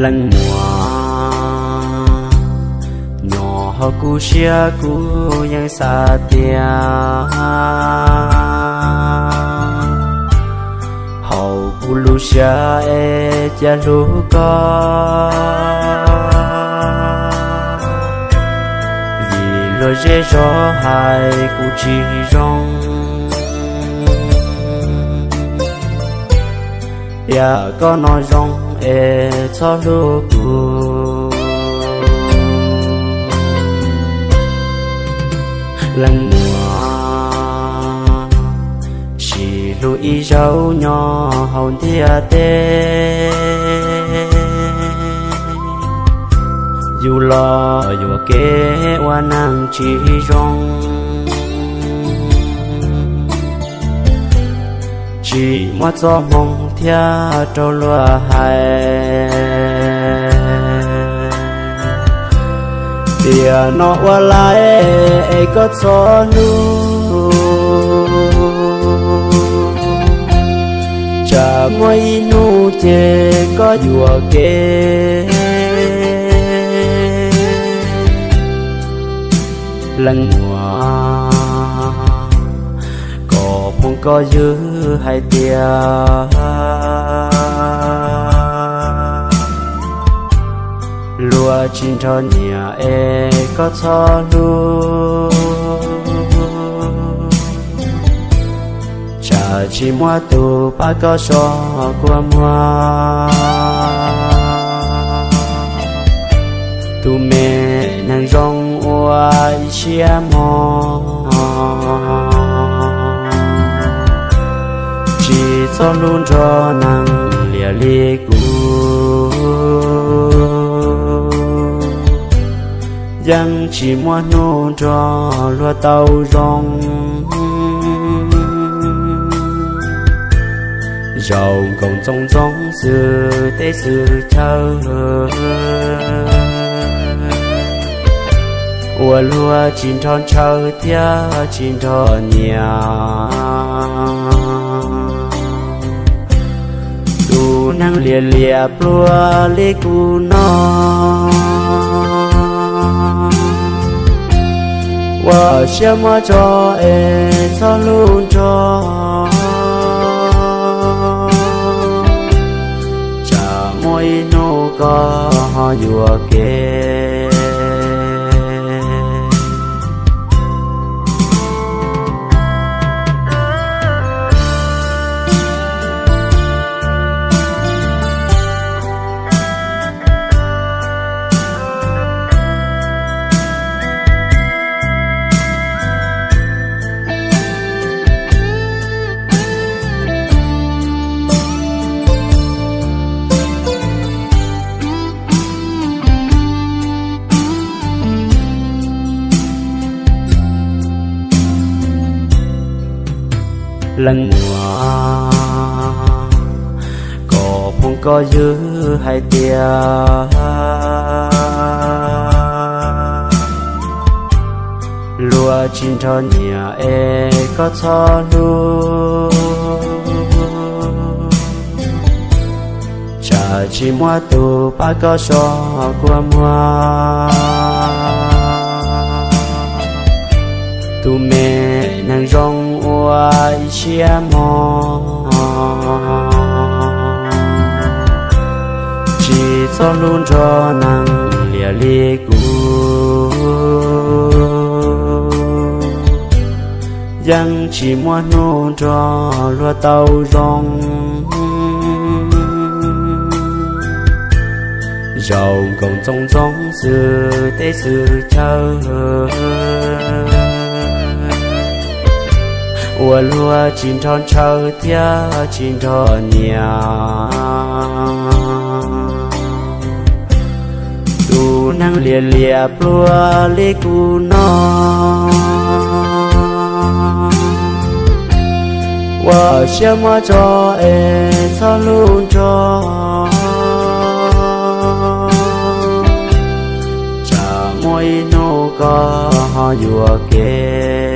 Leej muam, nyob hauv kuv siab kuv yeej xav tias hauv kuv lub siab es cia hlub koj, vim luag zej zog hais kuv tsis zoo. Tias koj no zoo es txhob hlub kuv. Leej muam, sim hlub ib zaug nyob hauv ntiaj teb, yus los yuam kev ua neeg tsis zoo. Tsis muaj txoj hmoo thiab rau luag hais tias no ua lais es koj txhob hlub. Tsam muaj ib hnub ces koj yuam kev. Leej muam, koj phooj koj ywg hais tias luag tsis nrog nyiam es koj txhob hlub. Tsam tsis muaj tus pab koj so kua muag. Tus me neeg zoo ua ib siab mog, tsis txhob hlub nrog neeg liam li kuv. Yeej tsis muaj hnub nrog luag tau zoo. Zaum nkoos txoov ntxoo xwm teb xwm chaw, ua luag tsis nrog ntshaw thiab tsis nrog nyiam. Tus neeg liam liam pluag li kuv no, ua siab muab tso es txhob hlub nrog. Tsam muaj ib hnub koj ho yuam kev. Leej muam, koj phooj koj ywg hais tias luag tsis nrog nyiam es koj txhob hlub. Tsam tsis muaj tus pab koj so kua muag. Tus me neeg zoo ua ib siab mog, tsis txhob hlub nrog neeg liam li kuv. Yeej tsis muaj hnub nrog luag tau zoo. Zaum nkoos txoov ntxoo xwm teb xwm chaw, ua luag tsis nrog ntshaw thiab tsis nrog nyiam. Tus neeg liam liam pluag li kuv no, ua siab muab tso es txhob hlub nrog. Tsam muaj ib hnub koj ho yuam kev.